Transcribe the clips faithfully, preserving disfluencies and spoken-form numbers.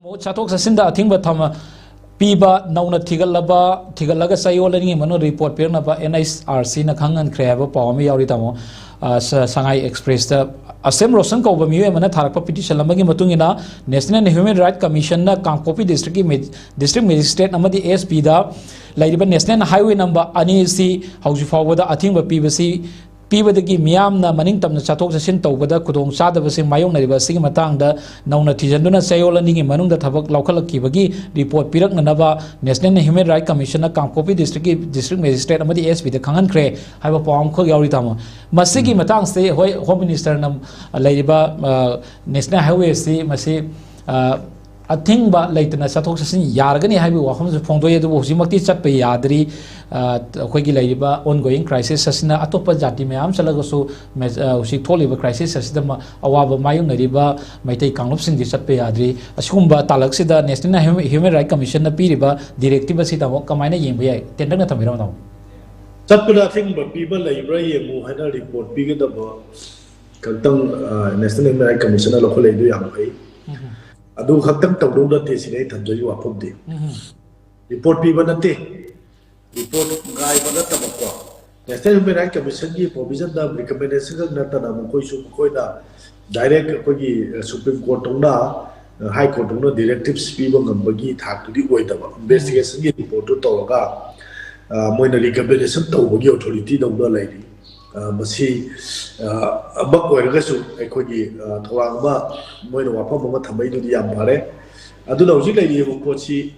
ꯆꯠꯊꯣꯛ ꯆꯠꯁꯤꯟꯗ ꯑꯊꯤꯡꯕ ꯊꯝ ꯄꯤꯕ ꯅꯧꯅ ꯊꯤꯒꯠꯂꯕ ꯊꯤꯒꯠꯂꯒ ꯆꯌꯣꯜ ꯑꯅꯤꯒꯤ ꯃꯅꯨꯡꯗ ꯔꯤꯄꯣꯔꯠ ꯄꯤꯔꯛꯅꯕ ꯑꯦꯟ ꯑꯩꯆ ꯑꯥꯔ ꯁꯤꯅ ꯈꯪꯍꯟꯈ꯭ꯔꯦ ꯍꯥꯏꯕ ꯄꯥꯎ ꯑꯃ ꯌꯥꯎꯔꯤ ꯇꯥꯃꯣ꯫ ꯑ, ꯁ- ꯁꯉꯥꯏ ꯑꯦꯛꯁꯄ꯭ꯔꯦꯁꯇ ꯑꯁꯦꯝ ꯔꯣꯁꯟ ꯀꯧꯕ ꯃꯤꯑꯣꯏ ꯑꯃꯅ ꯊꯥꯔꯛꯄ ꯄꯤꯇꯤꯁꯟ ꯑꯃꯒꯤ ꯃꯇꯨꯡ ꯏꯟꯅ ꯅꯦꯁꯅꯦꯜ ꯍ꯭ꯌꯨꯃꯦꯟ ꯔꯥꯏꯠ ꯀꯃꯤꯁꯟꯅ ꯀꯥꯡꯄꯣꯛꯄꯤ ꯗꯤꯁꯇ꯭ꯔꯤꯛꯀꯤ ꯃꯦ- ꯗꯤꯁꯇ꯭ꯔꯤꯛ ꯃꯦꯖꯤꯁꯇ꯭ꯔꯦꯠ ꯑꯃꯗꯤ ꯑꯦꯁ ꯄꯤꯗ ꯂꯩꯔꯤꯕ ꯅꯦꯁꯅꯦꯜ ꯍꯥꯏꯋꯦ ꯅꯝꯕꯔ ꯑꯅꯤ ꯑꯁꯤ ꯍꯧꯖꯤꯛ ꯐꯥꯎꯕꯗ ꯑꯊꯤꯡꯕ ꯄꯤꯕꯁꯤ ꯄꯤꯕꯗꯒꯤ ꯃꯤꯌꯥꯝꯅ ꯃꯅꯤꯡ ꯇꯝꯅ ꯆꯠꯊꯣꯛ ꯆꯠꯁꯤꯟ ꯇꯧꯕꯗ ꯈꯨꯗꯣꯡ ꯆꯥꯗꯕꯁꯤ ꯃꯥꯌꯣꯛꯅꯔꯤꯕ ꯑꯁꯤꯒꯤ ꯃꯇꯥꯡꯗ ꯅꯧꯅ ꯊꯤꯖꯤꯟꯗꯨꯅ ꯆꯌꯣꯜ ꯑꯅꯤꯒꯤ ꯃꯅꯨꯡꯗ ꯊꯕꯛ ꯂꯧꯈꯠꯂꯛꯈꯤꯕꯒꯤ ꯔꯤꯄꯣꯔꯠ ꯄꯤꯔꯛꯅꯅꯕ ꯅꯦꯁꯅꯦꯜ ꯍ꯭ꯌꯨꯃꯦꯟ ꯔꯥꯏꯠ ꯀꯃꯤꯁꯟꯅ ꯀꯥꯡꯄꯣꯛꯄꯤ ꯗꯤꯁꯇ꯭ꯔꯤꯛꯀꯤ ꯗꯤꯁꯇ꯭ꯔꯤꯛ ꯃꯦꯖꯤꯁꯇ꯭ꯔꯦꯠ ꯑꯃꯗꯤ ꯑꯦꯁ ꯄꯤꯗ ꯈꯪꯍꯟꯈ꯭ꯔꯦ ꯍꯥꯏꯕ ꯄꯥꯎ ꯑꯃꯈꯛ ꯌꯥꯎꯔꯤ ꯇꯥꯃꯣ꯫ ꯃꯁꯤꯒꯤ ꯎꯝ꯫ ꯃꯇꯥꯡꯁꯦ ꯍꯣꯏ, ꯍꯣꯝ ꯃꯤꯅꯤꯁꯇꯔꯅ ꯂꯩꯔꯤꯕ, ꯑ, ꯅꯦꯁꯅꯦꯜ ꯍꯥꯏꯋꯦꯁꯤ ꯃꯁꯤ, ꯑ, ꯑꯊꯤꯡꯕ ꯂꯩꯇꯅ ꯆꯠꯊꯣꯛ ꯆꯠꯁꯤꯟ ꯌꯥꯔꯒꯅꯤ ꯍꯥꯏꯕꯒꯤ ꯋꯥꯐꯝꯁꯨ ꯐꯣꯡꯗꯣꯛꯏ, ꯑꯗꯨꯕꯨ ꯍꯧꯖꯤꯛꯃꯛꯇꯤ ꯆꯠꯄ ꯌꯥꯗ꯭ꯔꯤ꯫ ꯑ, ꯑꯩꯈꯣꯏꯒꯤ ꯂꯩꯔꯤꯕ ꯑꯣꯟ ꯒꯣꯌꯤꯡ ꯀ꯭ꯔꯥꯏꯁꯤꯁ ꯑꯁꯤꯅ ꯑꯇꯣꯞꯄ ꯖꯥꯇꯤ ꯃꯌꯥꯝ ꯆꯠꯂꯒꯁꯨ ꯃꯦ-, ꯑ, ꯍꯧꯖꯤꯛ ꯊꯣꯛꯂꯤꯕ ꯀ꯭ꯔꯥꯏꯁꯤꯁ ꯑꯁꯤꯗ ꯃ-, ꯑꯋꯥꯕ ꯃꯥꯌꯣꯛꯅꯔꯤꯕ ꯃꯩꯇꯩ ꯀꯥꯡꯂꯨꯞꯁꯤꯡꯗꯤ ꯆꯠꯄ ꯌꯥꯗ꯭ꯔꯤ꯫ ꯑꯁꯤꯒꯨꯝꯕ ꯇꯥꯂꯛꯁꯤꯗ ꯅꯦꯁꯅꯦꯜ ꯍ꯭ꯌꯨꯃꯦꯟ ꯔꯥꯏꯠ ꯀꯃꯤꯁꯟꯅ ꯄꯤꯔꯤꯕ ꯗꯤꯔꯦꯛꯇꯤꯕ ꯑꯁꯤ ꯇꯥꯃꯣ ꯀꯃꯥꯏꯅ ꯌꯦꯡꯕ ꯌꯥꯏ? ꯇꯦꯟꯇꯛꯅ ꯊꯝꯕꯤꯔꯝꯃꯣ ꯇꯥꯃꯣ꯫ ꯆꯠꯄꯗ ꯑꯊꯤꯡꯕ ꯄꯤꯕ ꯂꯩꯕ꯭ꯔꯥ ꯌꯦꯡꯉꯨ ꯍꯥꯏꯅ ꯔꯤꯄꯣꯔꯠ ꯄꯤꯒꯗꯕ ꯈꯛꯇꯪ, ꯑ, ꯅꯦꯁꯅꯦꯜ ꯍ꯭ꯌꯨꯃꯦꯟ ꯔꯥꯏꯠ ꯀꯃꯤꯁꯟꯅ ꯂꯧꯈꯠꯂꯛꯏꯗꯨ ꯌꯥꯝ ꯐꯩ꯫ ꯎꯝ꯫ ꯑꯗꯨ ꯈꯛꯇꯪ ꯇꯧꯗꯧ ꯅꯠꯇꯦ ꯁꯤꯅꯤ ꯑꯩ ꯊꯝꯖꯔꯤꯕ ꯋꯥꯐꯝꯗꯤ꯫ ꯎꯝ꯫ ꯔꯤꯄꯣꯔꯠ ꯄꯤꯕ ꯅꯠꯇꯦ, ꯔꯤꯄꯣꯔꯠ ꯉꯥꯏꯕ ꯅꯠꯇꯕꯀꯣ, ꯅꯦꯁꯅꯦꯜ ꯍ꯭ꯌꯨꯃꯦꯟ ꯔꯥꯏꯠ ꯀꯃꯤꯁꯟꯒꯤ ꯄ꯭ꯔꯣꯚꯤꯖꯟꯗ ꯔꯤꯀꯃꯦꯟꯗꯦꯁꯟ ꯈꯛ ꯅꯠꯇꯅ ꯃꯈꯣꯏꯁꯨ ꯃꯈꯣꯏꯅ ꯗꯥꯏꯔꯦꯛ ꯑꯩꯈꯣꯏꯒꯤ ꯁꯨꯄ꯭ꯔꯤꯝ ꯀꯣꯔꯠ ꯇꯧꯅ, ꯍꯥꯏ ꯀꯣꯔꯠ ꯇꯧꯅ ꯗꯤꯔꯦꯛꯇꯤꯞꯁ ꯄꯤꯕ ꯉꯝꯕꯒꯤ ꯊꯥꯛꯇꯨꯗꯤ ꯑꯣꯏꯗꯕ, ꯏꯟꯚꯦꯁꯇꯤꯒꯦꯁꯟꯒꯤ ꯔꯤꯄꯣꯔꯠꯇꯨ ꯇꯧꯔꯒ, ꯑ, ꯃꯣꯏꯅ ꯔꯤꯀꯃꯦꯟꯗꯦꯁꯟ ꯇꯧꯕꯒꯤ ꯑꯣꯊꯣꯔꯤꯇꯤꯗꯧꯅ ꯂꯩꯔꯤ꯫ ꯑ, ꯃꯁꯤ, ꯑ, ꯑꯃ ꯑꯣꯏꯔꯒꯁꯨ ꯑꯩꯈꯣꯏꯒꯤ, ꯑ, ꯊꯧꯔꯥꯡ ꯑꯃ, ꯃꯣꯏꯅ ꯋꯥꯐꯝ ꯑꯃ ꯊꯝꯃꯛꯏꯗꯨꯗꯤ ꯌꯥꯝ ꯐꯔꯦ꯫ ꯑꯗꯨꯅ ꯍꯧꯖꯤꯛ ꯂꯩꯔꯤꯕ ꯄꯣꯠꯁꯤ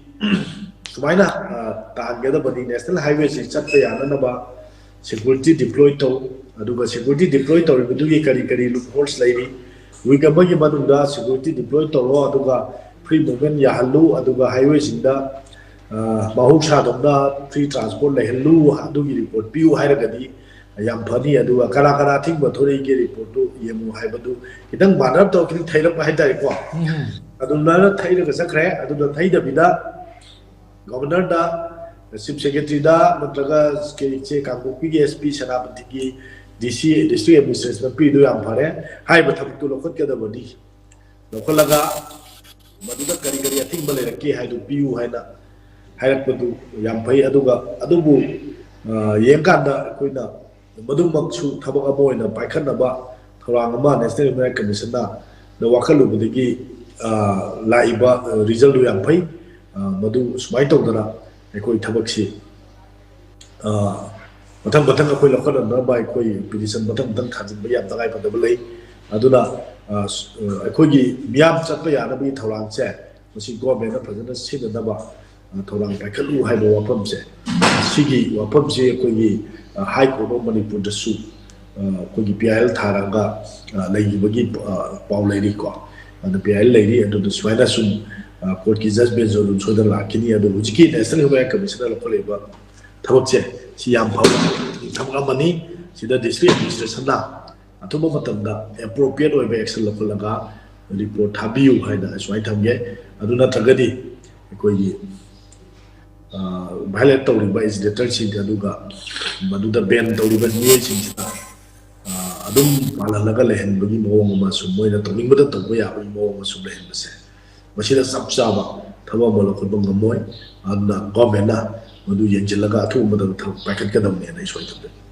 ꯁꯨꯃꯥꯏꯅ, ꯑ, ꯇꯥꯍꯟꯒꯗꯕꯅꯤ, ꯅꯦꯁꯅꯦꯜ ꯍꯥꯏꯋꯦꯁꯤ ꯆꯠꯄ ꯌꯥꯅꯅꯕ ꯁꯦꯀ꯭ꯌꯨꯔꯤꯇꯤ ꯗꯤꯄ꯭ꯂꯣꯏ ꯇꯧ, ꯑꯗꯨꯒ ꯁꯦꯀ꯭ꯌꯨꯔꯤꯇꯤ ꯗꯤꯄ꯭ꯂꯣꯏ ꯇꯧꯔꯤꯕꯗꯨꯒꯤ ꯀꯔꯤ ꯀꯔꯤ ꯂꯨꯞꯍꯣꯜꯁ ꯂꯩꯔꯤ, ꯋꯤꯛ ꯑꯃꯒꯤ ꯃꯅꯨꯡꯗ ꯁꯦꯀ꯭ꯌꯨꯔꯤꯇꯤ ꯗꯤꯄ꯭ꯂꯣꯏ ꯇꯧꯔꯣ, ꯑꯗꯨꯒ ꯐ꯭ꯔꯤ ꯃꯨꯚꯃꯦꯟ ꯌꯥꯍꯜꯂꯨ, ꯑꯗꯨꯒ ꯍꯥꯏꯋꯦꯁꯤꯡꯗ, ꯑ, ꯃꯍꯧꯁꯥꯗꯧꯅ ꯐ꯭ꯔꯤ ꯇ꯭ꯔꯥꯟꯁꯄꯣꯔꯠ ꯂꯩꯍꯜꯂꯨ, ꯑꯗꯨꯒꯤ ꯔꯤꯄꯣꯔꯠ ꯄꯤꯌꯨ ꯍꯥꯏꯔꯒꯗꯤ ꯌꯥꯝ ꯐꯅꯤ꯫ ꯑꯗꯨꯒ ꯀꯅꯥ ꯀꯅꯥ ꯑꯊꯤꯡꯕ ꯊꯣꯔꯛꯏꯒꯦ ꯔꯤꯄꯣꯔꯠꯇꯨ ꯌꯦꯡꯉꯨ ꯍꯥꯏꯕꯗꯨ ꯈꯤꯇꯪ ꯃꯥꯟꯅꯔꯞ ꯇꯧꯔ ꯈꯤꯇꯪ ꯊꯩꯔꯛꯄ ꯍꯥꯏꯇꯥꯔꯦꯀꯣ꯫ ꯎꯝ꯫ ꯑꯗꯨꯃꯥꯏꯅ ꯊꯩꯔꯒ ꯆꯠꯈ꯭ꯔꯦ꯫ ꯑꯗꯨꯅ ꯊꯩꯗꯕꯤꯗ ꯒꯣꯚꯔꯅꯔꯗ, ꯆꯤꯐ ꯁꯦꯀ꯭ꯔꯦꯇꯔꯤꯗ ꯅꯠꯇ꯭ꯔꯒ ꯀꯩ, ꯏꯆꯦ ꯀꯥꯡꯄꯣꯛꯄꯤꯒꯤ ꯑꯦꯁ ꯄꯤ, ꯁꯦꯅꯥꯄꯇꯤꯒꯤ ꯗꯤ ꯁꯤ, ꯗꯤꯁꯇ꯭ꯔꯤꯛ ꯑꯦꯗꯃꯤꯅꯤꯁꯇ꯭ꯔꯦꯁꯟꯗ ꯄꯤꯗꯨ ꯌꯥꯝ ꯐꯔꯦ꯫ ꯍꯥꯏꯔꯤꯕ ꯊꯕꯛꯇꯨ ꯂꯧꯈꯠꯀꯗꯕꯅꯤ꯫ ꯂꯧꯈꯠꯂꯒ ꯃꯗꯨꯗ ꯀꯔꯤ ꯀꯔꯤ ꯑꯊꯤꯡꯕ ꯂꯩꯔꯛꯀꯦ ꯍꯥꯏꯗꯨ ꯄꯤꯌꯨ ꯍꯥꯏꯅ ꯍꯥꯏꯔꯛꯄꯗꯨ ꯌꯥꯝ ꯐꯩ꯫ ꯑꯗꯨꯒ ꯑꯗꯨꯕꯨ ꯌꯦꯡꯀꯥꯟꯗ ꯑꯩꯈꯣꯏꯅ ꯃꯗꯨꯃꯛꯁꯨ ꯊꯕꯛ ꯑꯃ ꯑꯣꯏꯅ ꯄꯥꯏꯈꯠꯅꯕ ꯊꯧꯔꯥꯡ ꯑꯃ National Human Rights Commission ꯅ ꯋꯥꯈꯜꯂꯨꯕꯗꯒꯤ ꯂꯥꯛꯏꯕ result ꯇꯨ ꯌꯥꯝ ꯐꯩ꯫ ꯃꯗꯨ ꯁꯨꯃꯥꯏꯅ ꯇꯧꯗꯅ ꯑꯩꯈꯣꯏ ꯊꯕꯛꯁꯤ ꯃꯊꯪ ꯃꯊꯪ ꯑꯩꯈꯣꯏ ꯂꯧꯈꯠꯅꯅꯕ ꯑꯩꯈꯣꯏ petition ꯃꯊꯪ ꯃꯊꯪ ꯊꯥꯖꯤꯟꯕ ꯌꯥꯝ ꯇꯉꯥꯏ ꯐꯗꯕ ꯂꯩ꯫ ꯑꯗꯨꯅ ꯑꯩꯈꯣꯏꯒꯤ ꯃꯤꯌꯥꯝ ꯆꯠꯄ ꯌꯥꯅꯕꯒꯤ ꯊꯧꯔꯥꯡꯁꯦ ꯃꯁꯤ government ꯅ ꯐꯖꯅ ꯁꯤꯖꯤꯟꯅꯅꯕ ꯊꯧꯔꯥꯡ ꯄꯥꯏꯈꯠꯂꯨ ꯍꯥꯏꯕ ꯋꯥꯐꯝꯁꯦ, ꯁꯤꯒꯤ ꯋꯥꯐꯝꯁꯤ ꯑꯩꯈꯣꯏꯒꯤ High Court of ꯃꯅꯤꯄꯨꯔꯗꯁꯨ ꯑꯩꯈꯣꯏꯒꯤ P I L ꯊꯥꯔꯒ ꯂꯩꯈꯤꯕꯒꯤ ꯄꯥꯎ ꯂꯩꯔꯤꯀꯣ꯫ ꯑꯗꯨ P I L ꯂꯩꯔꯤ꯫ ꯑꯗꯨꯗ ꯁꯨꯃꯥꯏꯅ ꯁꯨꯝ court ꯀꯤ judgment ꯁꯨ ꯑꯗꯨꯝ ꯁꯣꯏꯗꯅ ꯂꯥꯛꯈꯤꯅꯤ꯫ ꯑꯗꯨ ꯍꯧꯖꯤꯛꯀꯤ National Human Rights Commission ꯅ ꯂꯧꯈꯠꯂꯛꯏꯕ ꯊꯕꯛꯁꯦ ꯁꯤ ꯌꯥꯝ ꯐꯕ ꯊꯕꯛ ꯑꯃꯅꯤ꯫ ꯁꯤꯗ district administration ꯅ ꯑꯊꯨꯕ ꯃꯇꯝꯗ appropriate ꯑꯣꯏꯕ action ꯂꯧꯈꯠꯂꯒ report ꯊꯥꯕꯤꯌꯨ ꯍꯥꯏꯅ ꯁꯨꯃꯥꯏꯅ ꯊꯝꯒꯦ꯫ ꯑꯗꯨ ꯅꯠꯇ꯭ꯔꯒꯗꯤ ꯑꯩꯈꯣꯏꯒꯤ violate ꯇꯧꯔꯤꯕ agitator ꯁꯤꯡ ꯑꯗꯨꯒ ꯃꯗꯨꯗ ban ꯇꯧꯔꯤꯕ ꯃꯤꯑꯣꯏꯁꯤꯡꯁꯤꯅ ꯑꯗꯨꯝ ꯄꯥꯜꯍꯜꯂꯒ ꯂꯩꯍꯟꯕꯒꯤ ꯃꯑꯣꯡ ꯑꯃꯁꯨꯡ ꯃꯣꯏꯅ ꯇꯧꯅꯤꯡꯕꯗ ꯇꯧꯕ ꯌꯥꯕꯒꯤ ꯃꯑꯣꯡ ꯑꯃꯁꯨ ꯂꯩꯍꯟꯕꯁꯦ, ꯃꯁꯤꯗ ꯆꯞ ꯆꯥꯕ ꯊꯕꯛ ꯑꯃ ꯂꯧꯈꯠꯄ ꯉꯝꯃꯣꯏ꯫ ꯑꯗꯨꯅ government ꯅ ꯃꯗꯨ ꯌꯦꯡꯁꯤꯜꯂꯒ ꯑꯊꯨꯕ ꯃꯇꯝꯗ ꯊꯕꯛ ꯄꯥꯏꯈꯠꯀꯗꯕꯅꯦꯅ ꯑꯩ ꯁꯨꯃꯥꯏꯅ ꯊꯝꯖꯒꯦ꯫